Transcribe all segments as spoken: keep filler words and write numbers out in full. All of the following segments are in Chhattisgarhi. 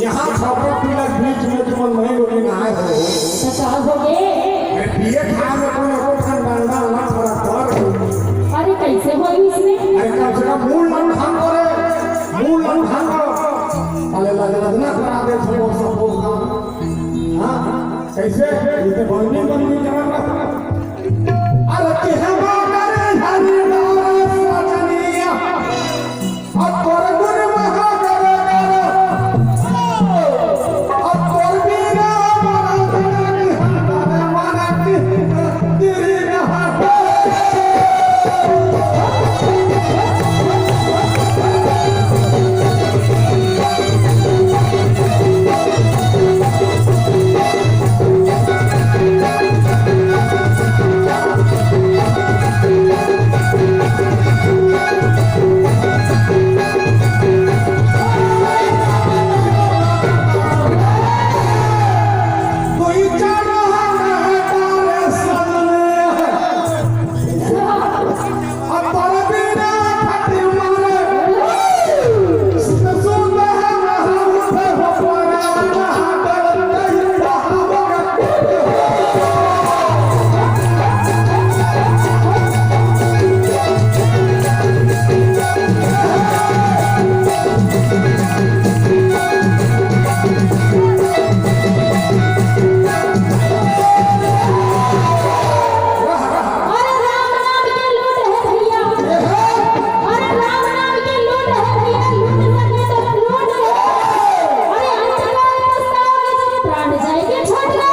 यहाँ छपरा पीला बीच में तुमन नहीं लोग आए हो। तो का हो गे? अरे पिए खाए में कोई ना कोई ठंडा ना ना थोड़ा कर। अरे कैसे हो इसमें? अरे कम से कम मूल मन ढंग करे, मूल मन ढंग करो। अरे लज लजना करा दे सब सब। हाँ, कैसे? इसे बंदी बंदी करा। अरे किहे बागर हरि डार सजनिया। अतोर गुण महागर गर। अतोर बीरा मरा गणन हंतर मनक तेरी नहा। अरे राम नाम के लूट है भैया। अरे राम नाम के लूट है भैया, लूट सके तो लूट ले। अरे अंत काल पछताओगे जब प्राण जाएंगे छूट के।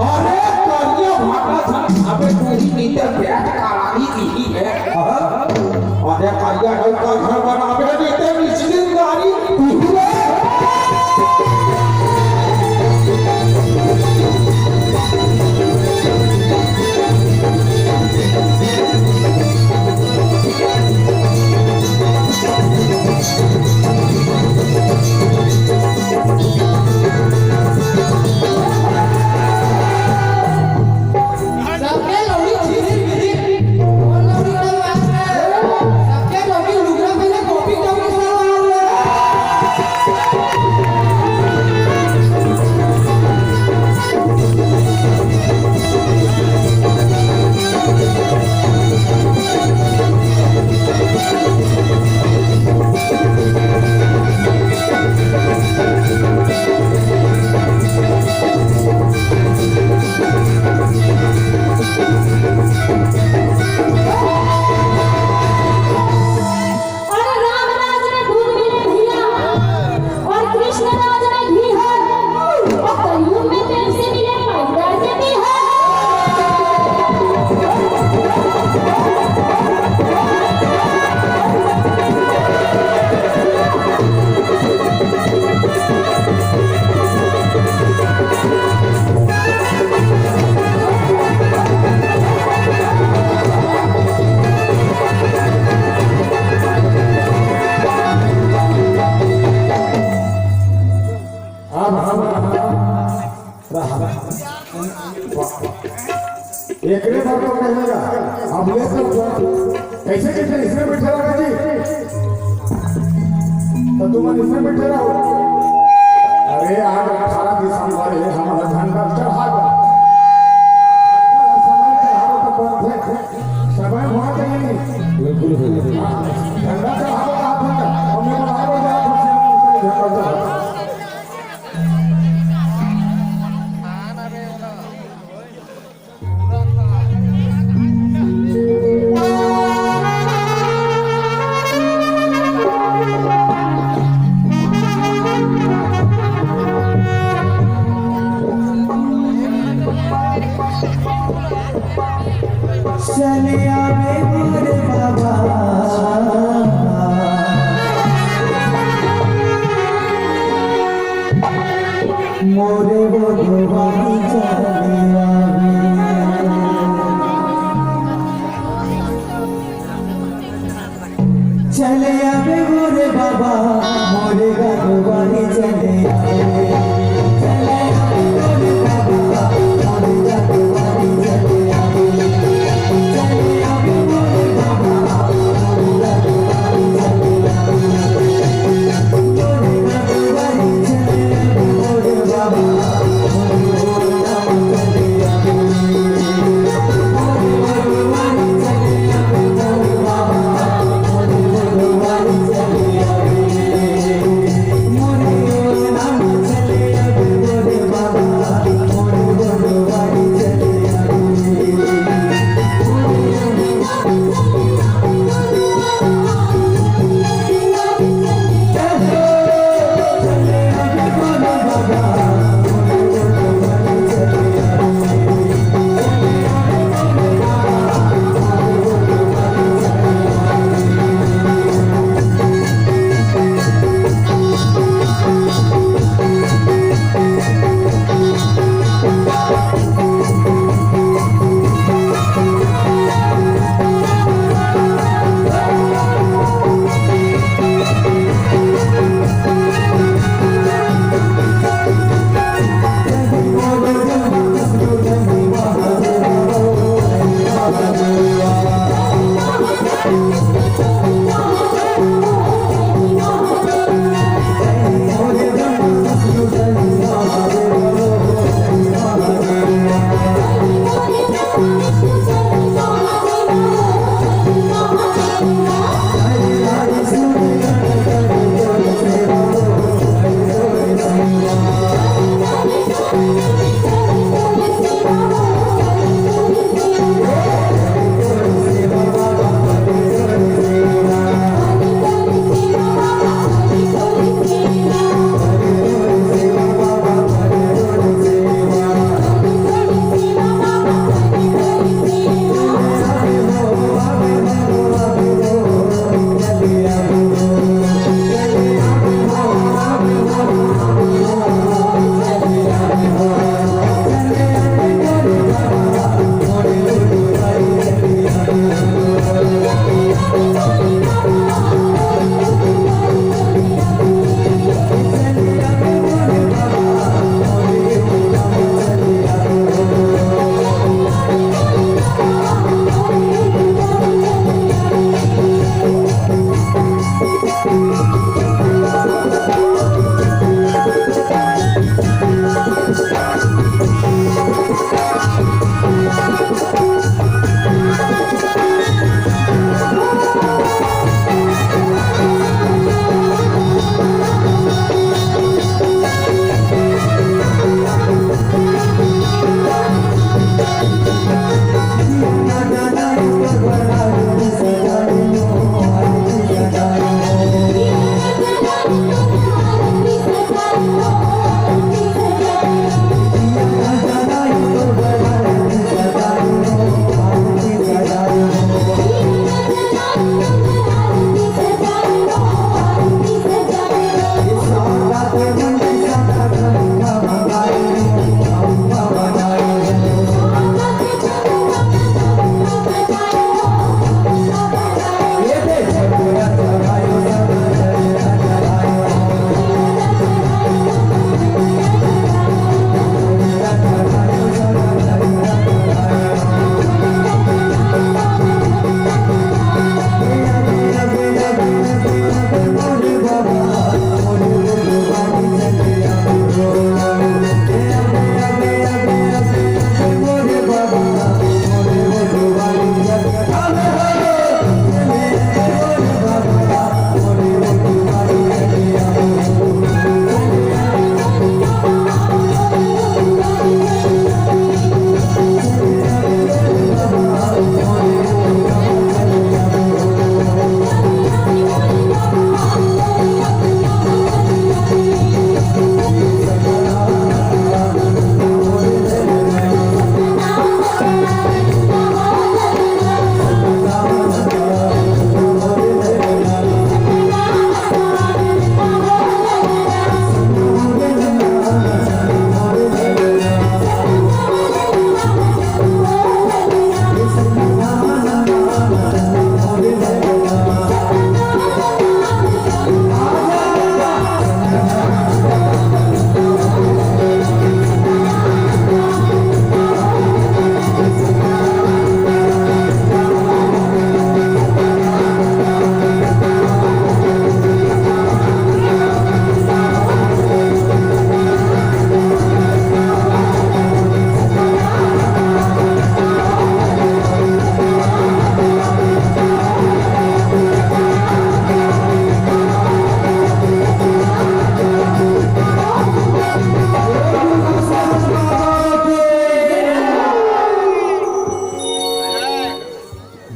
अरे करिया भाटा झन खाबे टूरी, नीचे पेट करारी दिही है। अरे करिया ढंग का घर बनाबे, नीचे मिचली गारी दिही है। सबके लौड़ी झिरी मिरी, और लौड़ी कल बात है। सबके लौड़ी लुगरा पहने कॉपी कम के साथ आ रहे हैं। अरे रामराज ने दूध मिले भैया, और कृष्णराज ने घी है, और कलयुग में तेल से मिले पैदा के भी है। अब हम रहा। एकरे बार तो कहेगा, अब ये सब कैसे, कैसे इसमें बैठे रहा जी? तो तुम इसमें बैठे रहो। अरे आज अठारह दिसंबर है, हमारा झंडा चढ़ा दो। समय चढ़ाओ तो बंद है। समय होना चाहिए नहीं। बिल्कुल, बिल्कुल। झंडा चढ़ाओ, हाथ में। हमने बनाया हुआ है, झंडा चढ़ाओ। चले आवे मोरे बाबा, मोरे वो दुआरी चले आवे। चले आवे मोरे बाबा, मोरे दुआरी चले आवे। चले आवे मोरे बाबा, मोरे दुआरी चले आवे। चले आवे मोरे बाबा,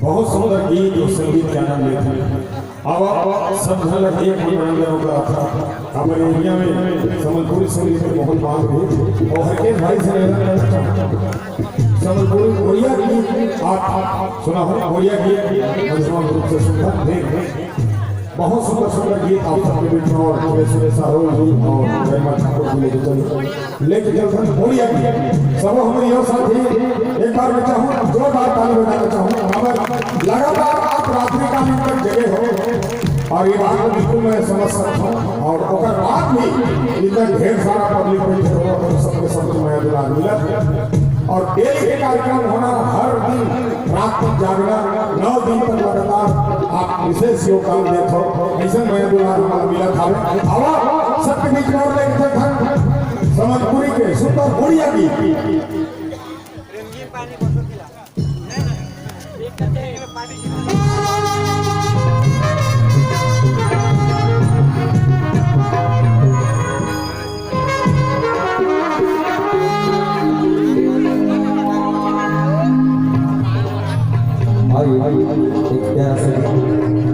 बहुत सुंदर गीत और संगीत के आनंद लेते हैं। अब सब झन ला एक मनोरंजन होता था। हमारे एरिया में संबलपुरी संगीत के बहुत मांग है और हरकेश भाई से निवेदन करना चाहता हूँ, संबलपुरी उड़िया गीत आप सुना हो, उड़िया गीत मधुरम रूप से सुंदर, बहुत सुंदर सुंदर गीत आप सबके बीच में और सुरेश, सुरेश साहू जी और जयमा ठाकुर जी लेके चले, लेके चलथन उड़िया गीत। सब हमारे यो साथी एक बार मैं चाहूँ, जोरदार ताली बजाना चाहूँ। हमारे लगातार आप रात्रि कालीन तक जगे हो और ये बात को बिल्कुल मैं समझ सकता हूँ। और ओकर बाद भी इतना ढेर सारा पब्लिक बैठे हो और सबके सब मया दुलार मिला और डेली के कार्यक्रम होना, हर दिन रात तक जागना, नौ दिन तक लगातार आप विशेष योगदान देत हो। ऐसे मया दुलार हमारा मिला था। आवा सबके बीच में और लेके चलथन संबलपुरी के सुंदर उड़िया गीत। भाई, भाई, एक प्यारा सा